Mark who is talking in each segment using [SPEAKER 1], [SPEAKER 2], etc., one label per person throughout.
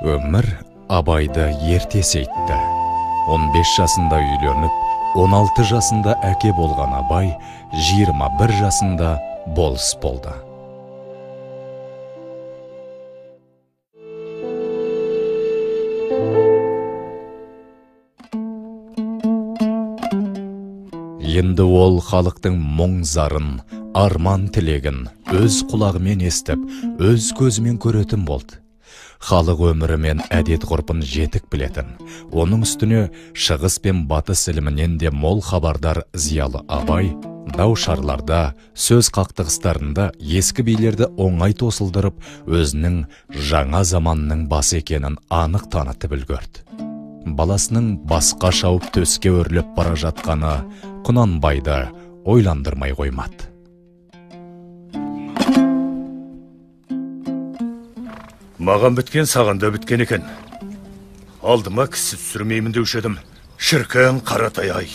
[SPEAKER 1] Өмір Абайды ерте сейтті. 15 жасында үйленіп, 16 жасында әке болған Абай 21 жасында болыс болды. Енді ол халықтың мұң-зарын, арман тілегін өз құлағымен естіп, өз көзімен көретін болды. Халық өмірі мен әдет ғұрпын жетік білетін, оның үстіне шығыс пен батыс ілімінен де мол хабардар зиялы Абай дау-шарларда, сөз қақтығыстарында ескі билерді оңай тосылдырып, өзінің жаңа заманның басы екенін анық танытып үлгерді. Баласының басқа шауып төске өрлеп бара жатқаны Құнанбайды ойландырмай қоймады.
[SPEAKER 2] Маған біткен саған да біткен екен. Алдыма кісі түсірмеймін деуші едім. Шіркін Қаратай ай.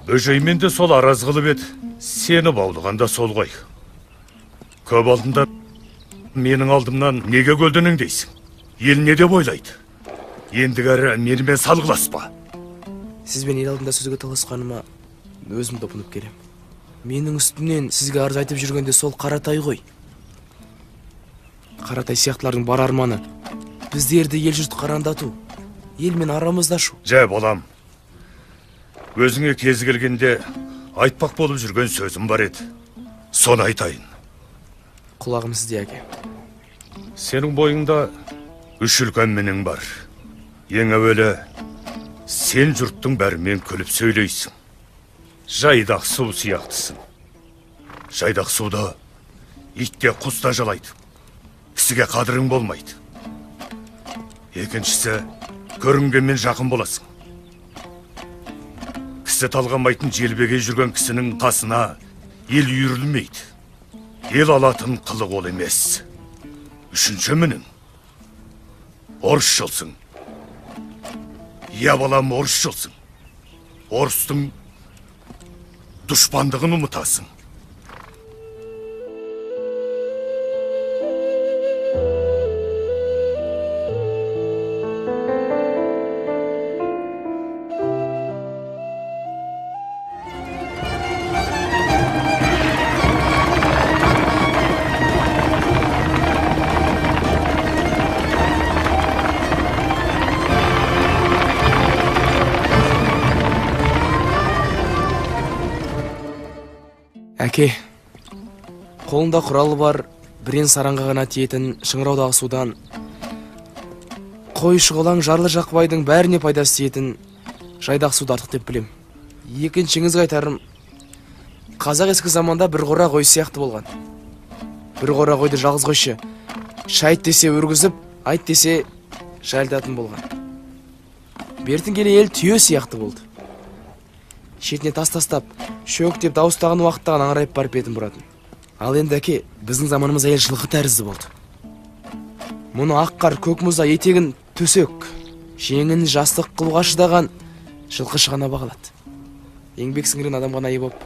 [SPEAKER 2] Бөжеймен де сол араз қылып еді. Сені баулыған да сол ғой. Көп алдында менің алдымнан неге көлденең дейсің? Ел не деп ойлайды? Ендігәрі менімен салғыласпа.
[SPEAKER 3] Сізбен ел алдында сөзге таласқаныма өзім топынып келем. Менің үстімнен сізге арыз айтып жүргенде сол Қаратай ғой. Қаратай сияқтылардың бар арманы біздерді ел жұрт қарандату, елмен арамызды ашу.
[SPEAKER 2] Жә, балам, өзіңе кезі келгенде айтпақ болып жүрген сөзім бар еді. Соны айтайын.
[SPEAKER 3] Құлағым сізде, әке.
[SPEAKER 2] Сенің бойыңда үш үлкен мінің бар. Ең әуелі сен жұрттың бәрімен күліп сөйлейсің. Жайдақ су сияқтысың. Жайдақ суды ит те құс та жалайды. Кісіге қадірің болмайды. Екіншісі, көрінгенмен жақын боласың. Кісі талғамайтын желбегей жүрген кісінің қасына ел үйірілмейді. Ел алатын қылық ол емес. Үшінші мінің, орысшылсың. Иә, балам, орысшылсың. Орыстың дұшпандығын ұмытасың.
[SPEAKER 3] Әке, қолында құралы бар, бірен саранға ғана тиетін шыңыраудағы судан, қой шұғылаң жарлы жақпайдың бәріне пайдасы тиетін жайдақ суды артық деп білем. Екіншіңізге айтарым, қазақ ескі заманда бір қора қой сияқты болған. Бір қора қойды жалғыз қойшы шайт десе өргізіп, айт десе жайылтатын болған. Бертін келе ел түйе сияқты болды. Шетіне тас тастап, шөк деп дауыстаған уақытта ғана аңырайып барып бетін бұратын. Ал енді әке, біздің заманымыз әйел жылқы тәрізді болды. Мұны ақ қар көк мұзда етегін төсек, жеңін жастық қылуға шыдаған жылқышы ғана баға алады. Еңбек сіңірген адам ғана ие боп,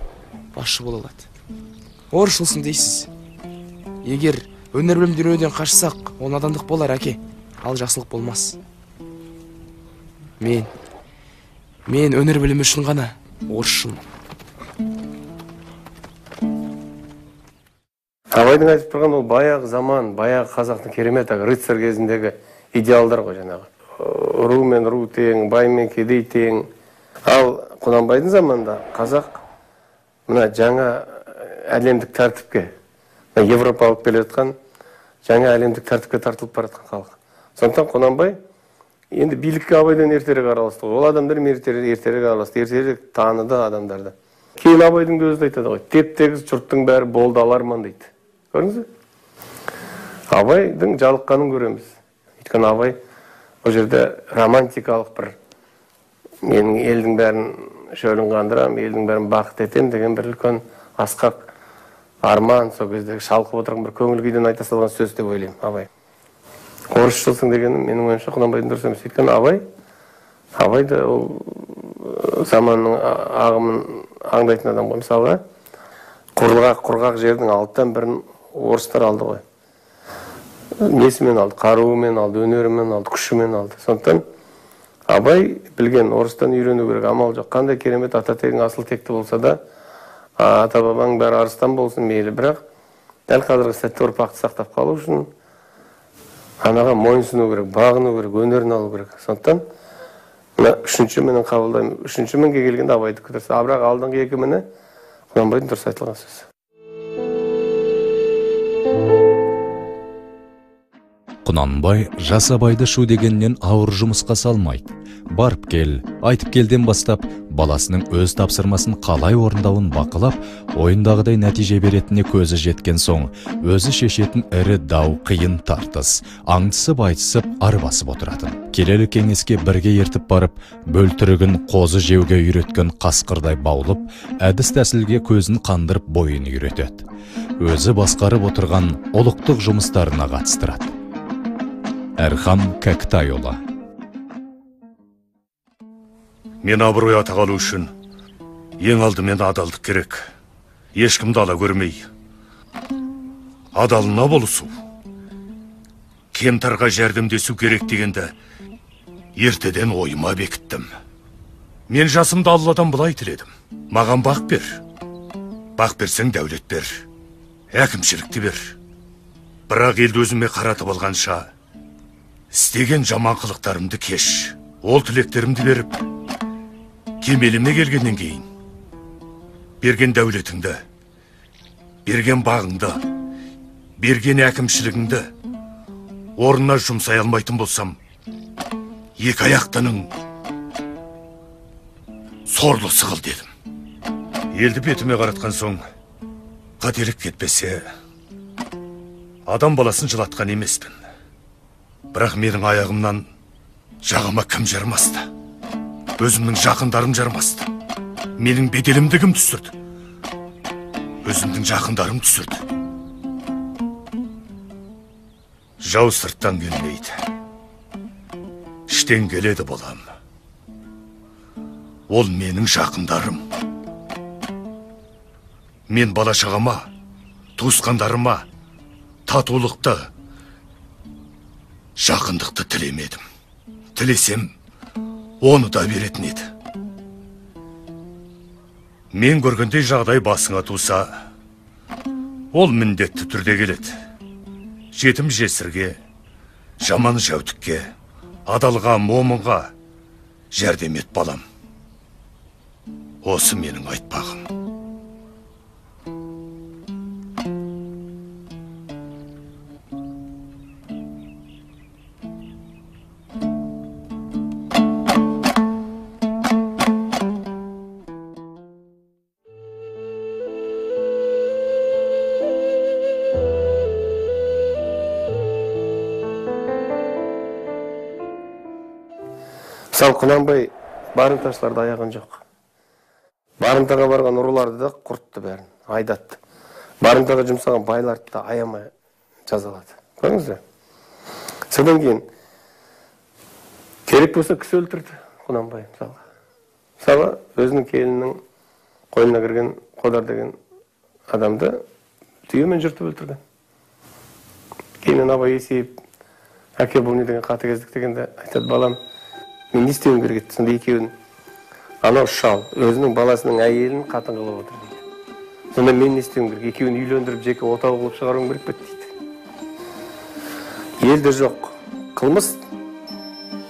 [SPEAKER 3] басшы бола алады. Орысшылсың дейсіз. Егер өнер білім дүниеден қашсақ, ол надандық болар, әке, ал жақсылық болмас. Мен өнер білімі үшін ғана орысшылмын.
[SPEAKER 4] Абайдың айтып тұрған ол баяғы заман, баяғы қазақтың керемет рыцарь кезіндегі идеалдар ғой жаңағы. Ру мен ру тең, бай мен кедей тең. Ал Құнанбайдың заманында қазақ мына жаңа әлемдік тәртіпке, Европа алып келе жатқан жаңа әлемдік тәртіпке тартылып бара жатқан халық. Сондықтан Құнанбай енді билікке Абайдан ертерек араласты ғой. Ол адамдар ертерек араласты, ертерек таныды адамдарды. Кейін Абайдың да өзі айтады ғой, теп-тегіс жұрттың бәрі болды аларман дейді. Көрдіңіз бе? Абайдың жалыққанын көреміз. Өйткені Абай ол жерде романтикалық бір менің елдің бәрін шөлін қандырам, елдің бәрін бақыт етем деген бір үлкен асқақ арман, сол кездегі шалқып отырған бір көңіл күйден айта салған сөз деп ойлаймын Абай. Орысшылсың дегенім менің ойымша Құнанбайдың дұрыс емес. Өйткені Абай да ол заманның ағымын аңдайтын адам ғой. Мысалға, құрғақ жердің 1/6 орыстар алды ғой. Несімен алды? Қаруымен алды, өнерімен алды, күшімен алды. Сондықтан Абай білген, орыстан үйрену керек, амал жоқ. Қандай керемет ата тегің асыл текті болса да, ата бабаң бәрі арыстан болсын мейлі, бірақ дәл қазіргі сәтте ұрпақты сақтап қалу үшін анаға мойынсыну керек, бағыну керек, өнерін алу керек. Сондықтан мына үшінші мінін қабылдаймын. Үшінші мінге келгенде Абайдікі дұрыс. А бірақ алдыңғы екі міні Құнанбайдың дұрыс айтылған сөзі.
[SPEAKER 1] Құнанбай жас Абайды шу дегеннен ауыр жұмысқа салмайды. Барып кел, айтып келден бастап, баласының өз тапсырмасын қалай орындауын бақылап, ойындағыдай нәтиже беретініне көзі жеткен соң, өзі шешетін ірі дау, қиын тартыс, аңдысып айтысып, арбасып отыратын. Келелі кеңеске бірге ертіп барып, бөлтірігін қозы жеуге үйреткен қасқырдай баулып, әдіс тәсілге көзін қандырып бойын үйретеді. Өзі басқарып отырған ұлықтық жұмыстарына қатыстырады. Әрхам Кәкітайұлы.
[SPEAKER 2] Мен абырой атақ алу үшін ең алдымен адалдық керек. Ешкімді ала көрмей, адалына болысу, кемтарға жәрдемдесу керек дегенді ертеден ойыма бекіттім. Мен жасымды Алладан былай тіледім: маған бақ бер, бақ берсең дәулет бер, әкімшілікті бер. Бірақ елді өзіме қаратып алғанша істеген жаман қылықтарымды кеш. Ол тілектерімді беріп, кемеліме келгеннен кейін берген дәулетіңді, берген бағыңды, берген әкімшілігіңді орнына жұмсай алмайтын болсам, екі аяқтының сорлысы қыл дедім. Елді бетіме қаратқан соң қателік кетпесе, адам баласын жылатқан емеспін. Бірақ менің аяғымнан жағама кім жармасты? Өзімнің жақындарым жармасты. Менің беделімді кім түсірді? Өзімнің жақындарым түсірді. Жау сырттан келмейді, іштен келеді балам. Ол менің жақындарым. Мен бала шағама, туысқандарыма татулықты, жақындықты тілемедім. Тілесем, оны да беретін еді. Мен көргендей жағдай басыңа туса, ол міндетті түрде келеді. Жетім жесірге, жаман жәутікке, адалға, момынға жәрдем ет балам. Осы менің айтпағым.
[SPEAKER 4] Мысалы, Құнанбай барымташыларды аяған жоқ. Барымтаға барған ұрыларды да құртты бәрін, айдатты. Барымтаға жұмсаған байларды да аямай жазалады. Көрдіңіз бе? Содан кейін керек болса кісі өлтірді Құнанбай мысалға. Мысалы, өзінің келінінің қойнына кірген Қодар деген адамды түйемен жыртып өлтірген. Кейіннен Абай есейіп, әке бұл не деген қатыгездік дегенде айтады, балам, мен не істеуім керек еді? Сонда екеуін, анау шал өзінің баласының әйелін қатын қылып отыр дейді. Сонда мен не істеуім керек? Екеуін үйлендіріп жеке отау қылып шығаруым керек пе дейді. Елде жоқ қылмыс,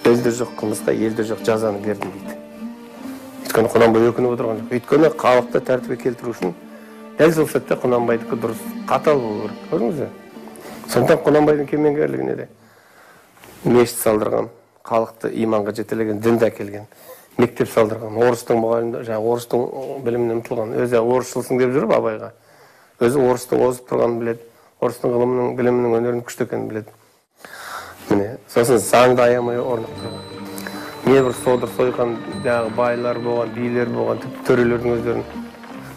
[SPEAKER 4] елде жоқ қылмысқа елде жоқ жазаны бердім дейді. Өйткені Құнанбай өкініп отырған жоқ. Өйткені халықты тәртіпке келтіру үшін дәл сол сәтте Құнанбайдікі дұрыс, қатал болу керек. Көрдіңіз бе? Сондықтан Құнанбайдың кемеңгерлігіне де мешіт салдырған, халықты иманға жетелеген, дінді әкелген, мектеп салдырған, орыстың мұғалімі, жаңағы орыстың біліміне ұмтылған, өзі орысшылсың деп жүріп Абайға, өзі орыстың озып тұрғанын біледі, орыстың ғылымының, білімінің, өнерінің күшті екенін біледі. Міне, сосын заңды аямай орнықтырған. Небір содыр сойқан жаңағы байлар болған, билер болған, тіпті төрелердің өздерін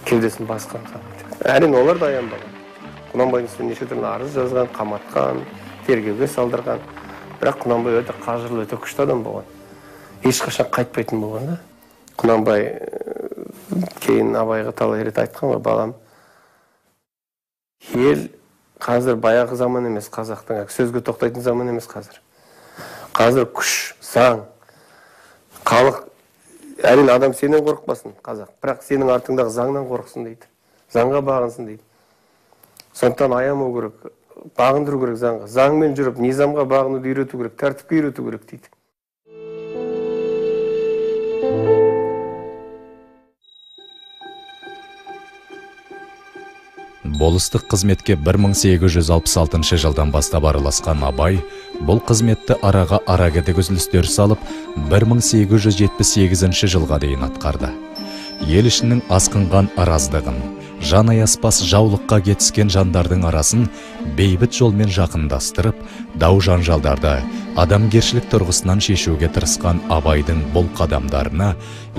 [SPEAKER 4] кеудесін басқан. Әрине олар да аянбаған. Құнанбайдың үстіне неше түрлі арыз жазған, қаматқан, тергеуге салдырған. Бірақ Құнанбай өте қажырлы, өте күшті адам болған. Ешқашан қайтпайтын болған да. Құнанбай кейін Абайға талай рет айтқан ғой, балам, ел Қазір баяғы заман емес, қазақтың сөзге тоқтайтын заман емес қазір. Қазір күш, заң, халық, әрине адам сенен қорықпасын, қазақ, бірақ сенің артыңдағы заңнан қорықсын дейді. Заңға бағынсын дейді. Сондықтан аямау керек, бағындыру керек заңға. Заңмен жүріп, низамға бағынуды үйрету керек, тәртіпке үйрету керек дейді.
[SPEAKER 1] Болыстық қызметке 1866 жылдан бастап араласқан Абай бұл қызметті араға арагідік үзілістер салып 1878 жылға дейін атқарды. Ел ішінің асқынған араздығын, жан аяспас жаулыққа кетіскен жандардың арасын бейбіт жолмен жақындастырып, дау жанжалдарды адамгершілік тұрғысынан шешуге тырысқан Абайдың бұл қадамдарына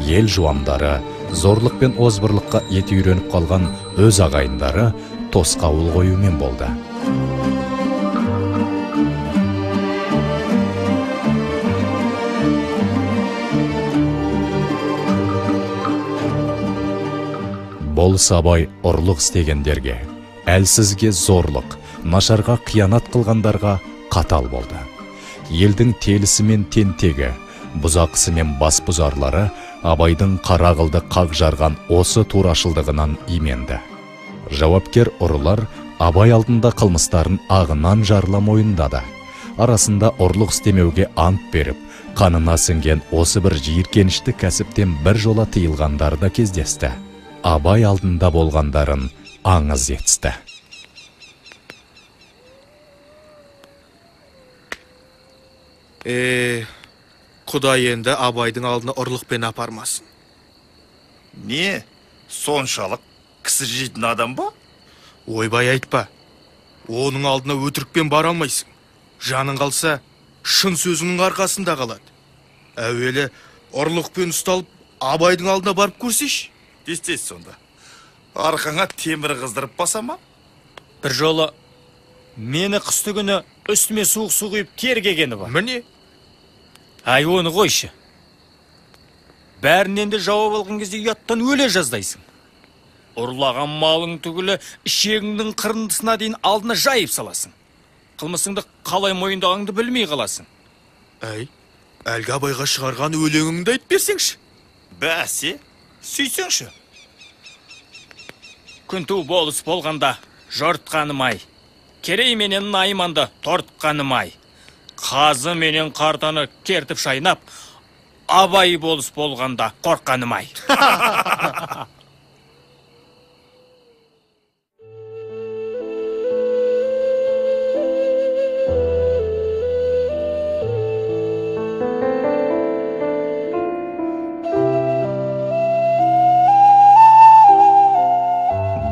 [SPEAKER 1] ел жуандары, зорлық пен озбырлыққа еті үйреніп қалған өз ағайындары тосқауыл қоюмен болды. Болыс Абай ұрлық істегендерге, әлсізге зорлық, нашарға қиянат қылғандарға қатал болды. Елдің телісі мен тентегі, бұзақысы мен бас бұзарлары Абайдың қара қылды қақ жарған осы турашылдығынан именді. Жауапкер ұрылар Абай алдында қылмыстарын ағынан жарыла мойындады. Арасында ұрлық істемеуге ант беріп, қанына сіңген осы бір жиіркенішті кәсіптен бір жола тыйылғандары да кездесті. Абай алдында болғандарын аңыз етісті.
[SPEAKER 5] Құдай енді Абайдың алдына ұрлықпен апармасын.
[SPEAKER 6] Не, соншалық кісі жейтін адам ба?
[SPEAKER 5] Ойбай айтпа. Оның алдына өтірікпен бара алмайсың. Жаның қалса, шын сөзіңнің арқасында қалады. Әуелі ұрлықпен ұсталып, Абайдың алдына барып көрсейші.
[SPEAKER 6] Тез-тез сонда. Арқаңа темір қыздырып баса ма?
[SPEAKER 7] Бір жолы мені қысты күні үстіме суық су құйып тергегені бар.
[SPEAKER 5] Міне.
[SPEAKER 7] Ай, оны қойшы. Бәрінен де жауап алған кезде ұяттан өле жаздайсың. Ұрлаған малың түгілі ішегіңнің қырындысына дейін алдына жайып саласың. Қылмысыңды қалай мойындағаныңды білмей қаласың.
[SPEAKER 5] Әй, әлгі Абайға шығарған өлеңіңді айтып берсеңші.
[SPEAKER 6] Бәсе, сүйсеңші.
[SPEAKER 7] Күнту болыс болғанда жортқаным ай, Керей менен Найманды тортқаным ай, Қазы менен қартаны кертіп шайнап, Абай болыс болғанда қорққаным ай.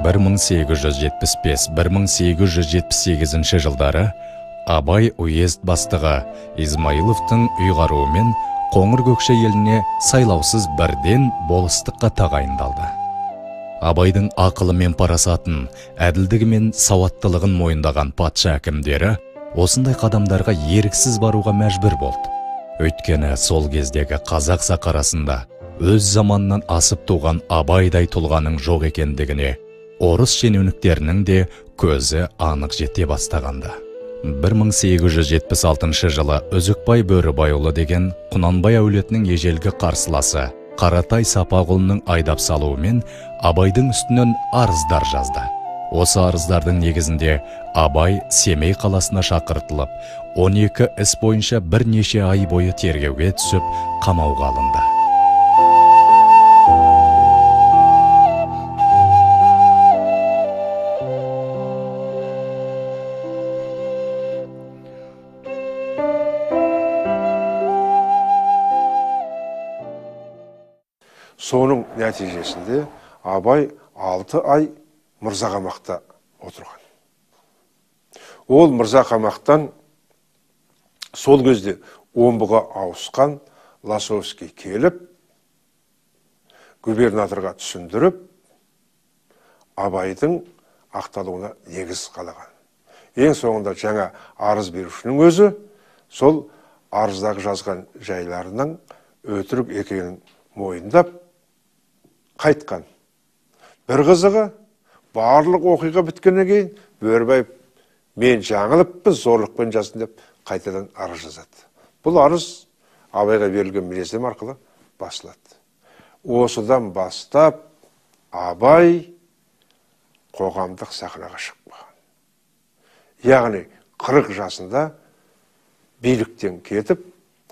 [SPEAKER 1] Бір 1875-1878 жылдары Абай уезд бастығы Измаиловтың ұйғаруымен Қоңыр Көкше еліне сайлаусыз бірден болыстыққа тағайындалды. Абайдың ақылы мен парасатын, әділдігі мен сауаттылығын мойындаған патша әкімдері осындай қадамдарға еріксіз баруға мәжбүр болды. Өйткені сол кездегі қазақ сақарасында өз заманынан асып туған Абайдай тұлғаның жоқ екендігіне орыс шенеуніктерінің де көзі анық жете бастағанда. 1876 жылы Үзікбай Бөрібайұлы деген Құнанбай әулетінің ежелгі қарсыласы Қаратай Сапағұлының айдап салуымен Абайдың үстінен арыздар жазды. Осы арыздардың негізінде Абай Семей қаласына шақыртылып, 12 іс бойынша бірнеше ай бойы тергеуге түсіп, қамауға алынды.
[SPEAKER 8] Соның нәтижесінде Абай 6 ай Мырзақамақта отырған. Ол Мырзақамақтан сол кезде Омбыға ауысқан Ласовский келіп, губернаторға түсіндіріп, Абайдың ақталуына негіз қалаған. Ең соңында жаңа арыз берушінің өзі сол арыздағы жазған жайларының өтірік екенін мойындап қайтқан. Бір қызығы, барлық оқиға біткеннен кейін Бөрібаев Мен жаңылыппын, зорлықпен жаздым деп қайтадан арыз жазады. Бұл арыз Абайға берілген мінездеме арқылы басылады. Осыдан бастап Абай қоғамдық сахнаға шықпаған. Яғни 40 жасында биліктен кетіп,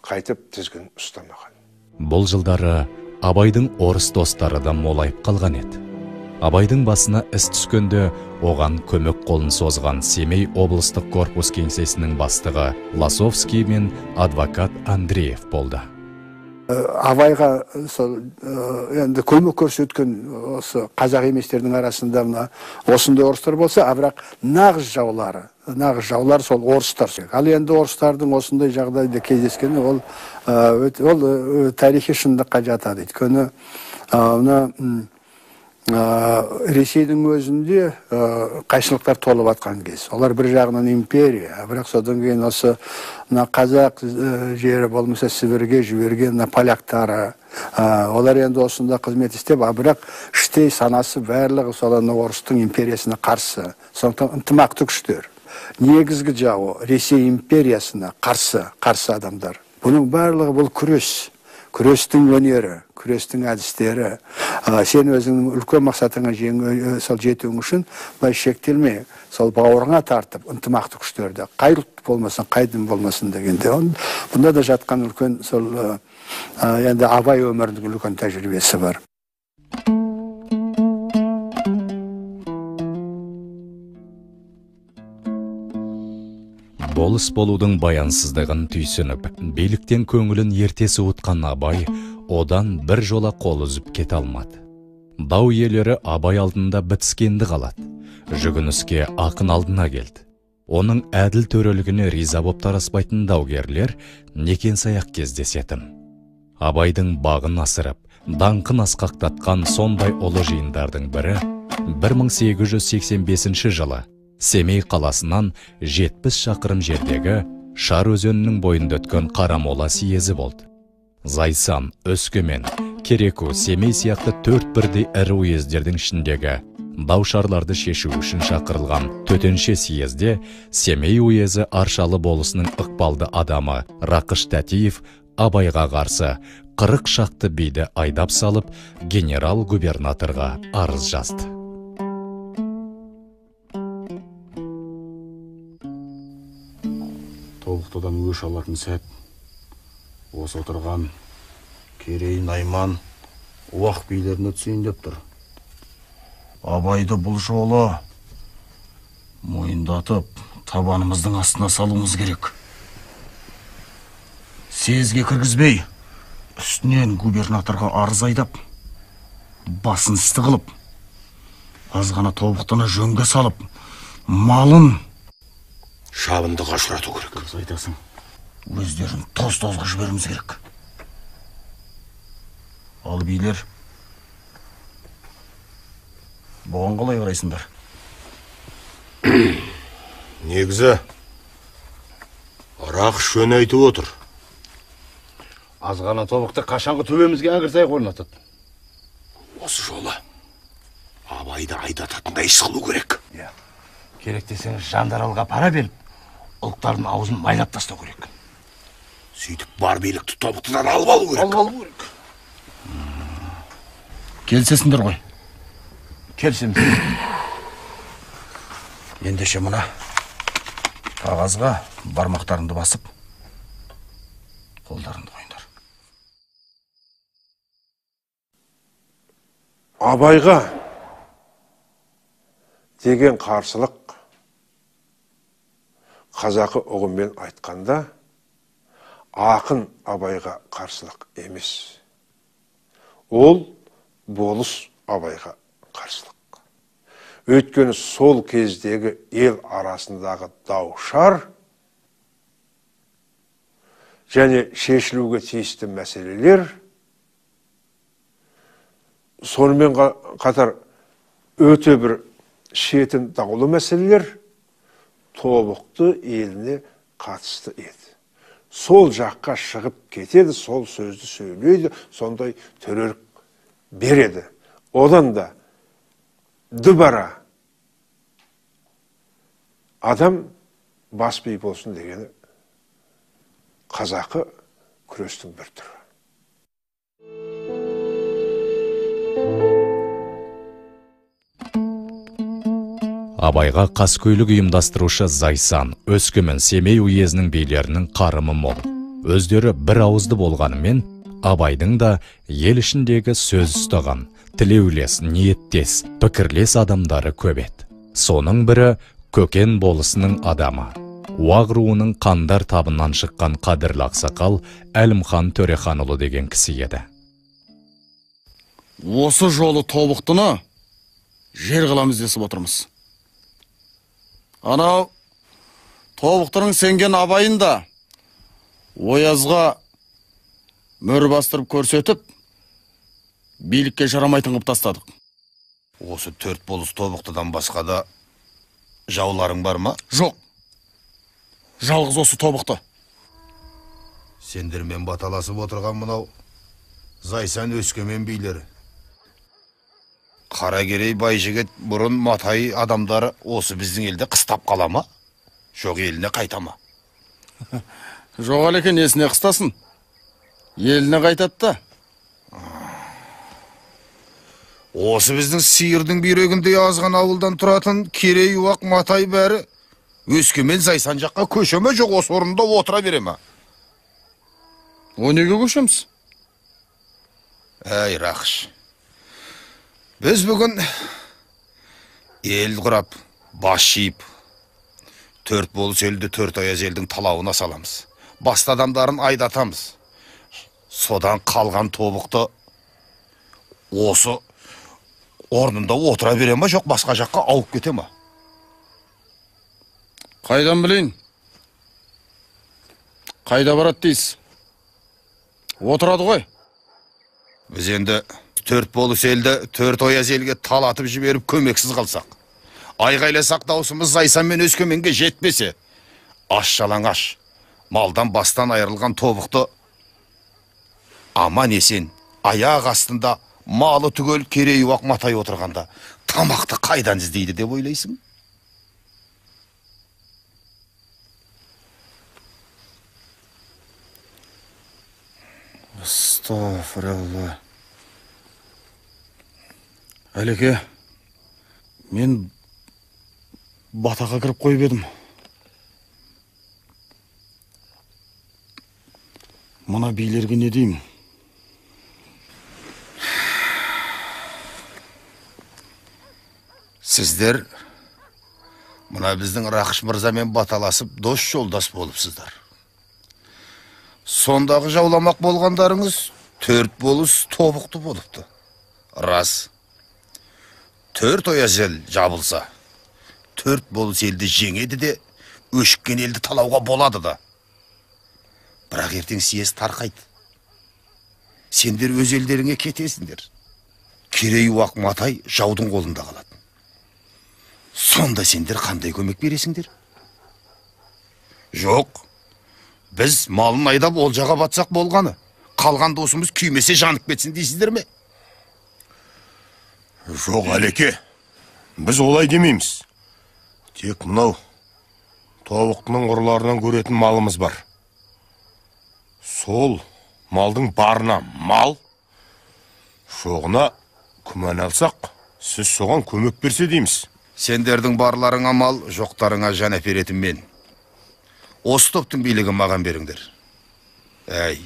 [SPEAKER 8] қайтып тізгін ұстамаған.
[SPEAKER 1] Бұл жылдары Абайдың орыс достары да молайып қалған еді. Абайдың басына іс түскенде оған көмек қолын созған Семей облыстық корпус кеңсесінің бастығы Ласовский мен адвокат Андреев болды.
[SPEAKER 9] Абайға сол енді көмек көрсеткен осы қазақ еместердің арасында мына осындай орыстар болса, а бірақ нағыз жаулар сол орыстар. Ал енді орыстардың осындай жағдайда кездескені ол тарихи шындыққа жатады. Өйткені мына Ресейдің өзінде қайшылықтар толып атқан кез. Олар бір жағынан империя, бірақ содан кейін осы мына қазақ жері болмаса Сібірге жіберген мына поляктары, олар енді осында қызмет істеп, а бірақ іштей санасы барлығы сол ана орыстың империясына қарсы. Сондықтан ынтымақты күштер. Негізгі жауы Ресей империясына қарсы адамдар. Бұның барлығы бұл күрес. Күрестің өнері, күрестің әдістері. Сен өзіңнің үлкен мақсатыңа сол жетуің үшін былай шектелме, сол бауырыңа тартып ынтымақты күштерді, қай ұлт болмасын, қай дін болмасын дегенде. Бұнда да жатқан үлкен сол енді Абай өмірінің үлкен тәжірибесі бар.
[SPEAKER 1] Болыс болудың баянсыздығын түйсініп, биліктен көңілін ерте суытқан Абай одан бір жола қол үзіп кете алмады. Дау иелері Абай алдында бітіскенді қалады. Жүгініске ақын алдына келді. Оның әділ төрелігіне риза боп тараспайтын даугерлер некен-саяқ кездесетін. Абайдың бағын асырып, даңқын асқақтатқан сондай ұлы жиындардың бірі 1885 жылы Семей қаласынан 70 шақырым жердегі Шар өзенінің бойында өткен Қарамола съезі болды. Зайсан, Өскемен, Кереку, Семей сияқты төрт бірдей ірі уездердің ішіндегі даушарларды шешу үшін шақырылған төтенше съезде Семей уезі Аршалы болысының ықпалды адамы Рақыш Тәтиев Абайға қарсы 40 шақты биді айдап салып, генерал-губернаторға арыз жазды.
[SPEAKER 10] Тобықтыдан өш алатын сәт осы отырған Керей, Найман, Уақ билеріне түсейін деп тұр. Абайды бұл жолы мойындатып, табанымыздың астына салуымыз керек. Съезге кіргізбей, үстінен губернаторға арыз айдап, басын істі қылып, аз ғана тобықтыны жөнге салып, малын
[SPEAKER 11] шабындыға ұшырату керек.
[SPEAKER 10] Дұрыс айтасың. Өздерін тоз-тозға жіберуіміз керек. Ал билер, бұған қалай қарайсыңдар?
[SPEAKER 11] Негізі, Рақыш жөн айтып отыр.
[SPEAKER 10] Аз ғана тобықты қашанғы төбемізге әңгірсай орнатады.
[SPEAKER 11] Осы жолы Абайды айдататындай іс қылу керек.
[SPEAKER 10] Керек десеңіз, жандаралға пара беріп, ұлықтардың аузын майлап тастау керек.
[SPEAKER 11] Сөйтіп бар билікті тобықтыдан алып алу керек.
[SPEAKER 10] Алып алу керек. Келісесіңдер ғой. Келісеміз. Ендеше мына қағазға бармақтарыңды басып, қолдарыңды қойыңдар.
[SPEAKER 8] Абайға деген қарсылық қазақы ұғыммен айтқанда ақын Абайға қарсылық емес. Ол болыс Абайға қарсылық. Өйткені сол кездегі ел арасындағы даушар және шешілуге тиісті мәселелер, сонымен қатар өте бір шетін даулы мәселелер тобықты еліне қатысты еді. Сол жаққа шығып кетеді, сол сөзді сөйлейді, сондай төрелік береді. Одан да дүбара Адам бас би болсын дегені қазақы күрестің бір түрі.
[SPEAKER 1] Абайға қаскөйлік ұйымдастырушы Зайсан, Өскемен, Семей уезінің билерінің қарымы мол. Өздері бір ауызды болғанымен, Абайдың да ел ішіндегі сөз ұстаған, тілеулес, ниеттес, пікірлес адамдары көп еді. Соның бірі Көкен болысының адамы. Уақ руының қандар табынан шыққан қадірлі ақсақал Әлімхан Төреханұлы деген кісі еді.
[SPEAKER 10] Осы жолы тобықтыны жер қыламыз десіп отырмыз. Анау тобықтының сенген Абайын да оязға мөр бастырып көрсетіп, билікке жарамайтын қып тастадық.
[SPEAKER 11] Осы төрт болыс тобықтыдан басқа да жауларың бар ма?
[SPEAKER 10] Жоқ. Жалғыз осы тобықты.
[SPEAKER 11] Сендермен баталасып отырған мынау Зайсан, Өскемен билері. Қаракерей Байжігіт бұрын Матай адамдары осы біздің елде қыстап қала ма? Жоқ, еліне қайта ма?
[SPEAKER 10] Жоқ, әлеке, несіне қыстасын? Еліне қайтады да.
[SPEAKER 11] Осы біздің сиырдың бүйрегіндей азған ауылдан тұратын Керей, Уақ, Матай бәрі Өскемен, Зайсан жаққа көше ме, жоқ осы орында отыра бере ме?
[SPEAKER 10] О, неге көшеміз?
[SPEAKER 11] Әй, Рақыш. Біз бүгін ел құрап, бас жиып, төрт болыс елді төрт аяз елдің талауына саламыз. Басты адамдарын айдатамыз. Содан қалған тобықты осы орнында отыра бере ме, жоқ басқа жаққа ауып кете ме?
[SPEAKER 10] Қайдан білейін? Қайда барады дейсіз? Отырады ғой.
[SPEAKER 11] Біз енді төрт болыс елді төрт ояз елге талатып жіберіп көмексіз қалсақ, айғайласақ даусымыз Зайсан мен Өскеменге жетпесе, аш жалаңаш, малдан бастан айырылған тобықты аман есен аяқ астында малы түгел Керей, Уақ, Матай отырғанда тамақты қайдан іздейді деп ойлайсың?
[SPEAKER 10] Астағфиралла. Әлеке, мен батаға кіріп қойып едім. Мына билерге не деймін?
[SPEAKER 11] Сіздер мына біздің Рақыш мырзамен баталасып дос жолдас болыпсыздар. Сондағы жауламақ болғандарыңыз төрт болыс тобықты болыпты. Рас. Төрт ояз ел жабылса, төрт болыс елді жеңеді де, өшіккен елді талауға болады да. Бірақ ертең съезд тарқайды. Сендер өз елдеріңе кетесіңдер. Керей, Уақ, Матай жаудың қолында қалады. Сонда сендер қандай көмек бересіңдер? Жоқ, біз малын айдап олжаға батсақ болғаны. Қалған досымыз күймесе жанып кетсін дейсіздер ме?
[SPEAKER 12] Жоқ, Әлеке, біз олай демейміз. Тек мынау тобықтының ұрыларынан көретін малымыз бар. Сол малдың барына мал, жоғына күмән алсақ, сіз соған көмек берсе дейміз.
[SPEAKER 11] Сендердің барларыңа мал, жоқтарыңа жан әперетін мен. Осы топтың билігін маған беріңдер. Әй,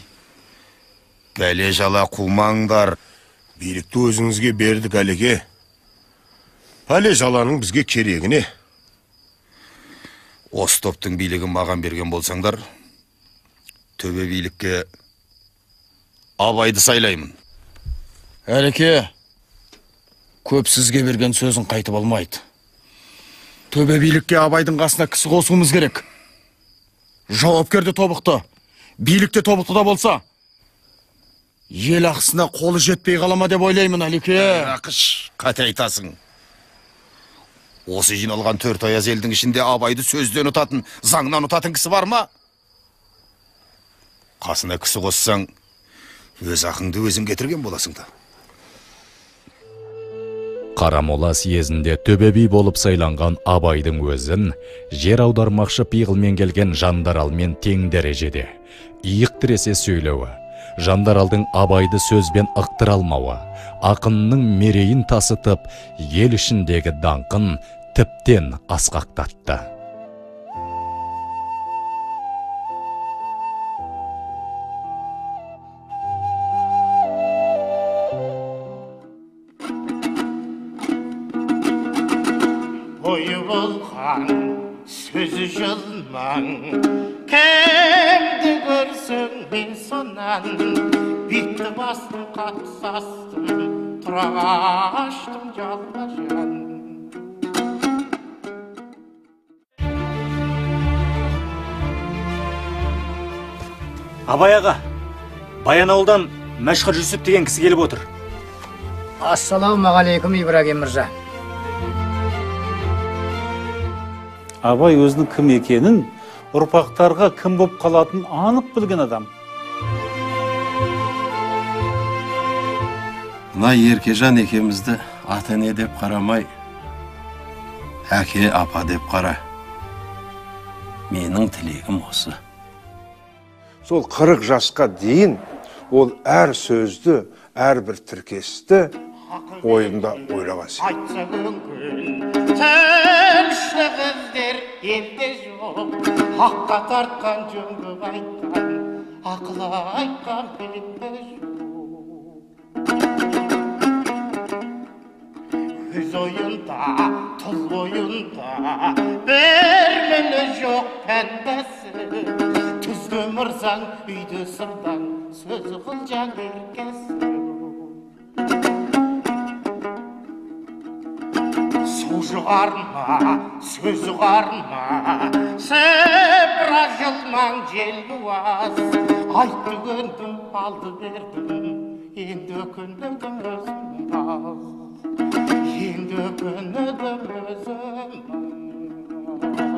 [SPEAKER 11] бәле жала қумаңдар.
[SPEAKER 12] Билікті өзіңізге бердік, Әлеке. Пәле жаланың бізге керегіне.
[SPEAKER 11] Осы топтың билігін маған берген болсаңдар, төбе билікке Абайды сайлаймын.
[SPEAKER 10] Әлеке, көп сізге берген сөзін қайтып алмайды. Төбе билікке Абайдың қасына кісі қосуымыз керек. Жауапкер де тобықты, билік те тобықты да болса, ел ақысына қолы жетпей қалама деп ойлаймын, Әлеке.
[SPEAKER 11] Рақыш, қате айтасың. Осы жиналған төрт аяз елдің ішінде Абайды сөзден ұтатын, заңнан ұтатын кісі бар ма? Қасына кісі қоссаң, өз ақыңды өзің кетірген боласың да.
[SPEAKER 1] Қарамола съезінде төбе би болып сайланған Абайдың өзін жер аудармақшы пиғылмен келген Жандаралмен тең дәрежеде иық тіресе сөйлеуі, Жандаралдың Абайды сөзбен ықтыра алмауы, ақынның мерейін тасытып, ел ішіндегі даңқын тіптен асқақтатты.
[SPEAKER 13] Бойы болған сөзі жылмаң, кімді көрсең мен сонан, бетті бастым қатты састым, тұра қаштым жалма-жан.
[SPEAKER 14] Абай аға, Баянауылдан Мәшһүр Жүсіп деген кісі келіп отыр.
[SPEAKER 15] Ассалаумағалейкум, Ибрагим мырза.
[SPEAKER 16] Абай өзінің кім екенін, ұрпақтарға кім боп қалатынын анық білген адам.
[SPEAKER 4] Мына Еркежан екемізді ата-ене деп қарамай, әке апа деп қара. Менің тілегім осы.
[SPEAKER 8] Сол 40 жасқа дейін ол әр сөзді, әрбір тіркесті ойында ойлаған сияқты.
[SPEAKER 13] Тілші қыздер елде жоқ, хаққа тартқан жөнге айтқан, ақыл айтқан пенде жоқ. Өз ойында, тұл бойында, бір міні жоқ пәндесі. Түзді мырзаң, үйді сырдаң, сөзі қылжаң еркесі. Су жұғарма, сөз ұғарма, сыпыра жылмаң жел буаз. Айтты көндім, алды бердім, енді өкіндім өзім аз. Енді өкіндім өзім аз.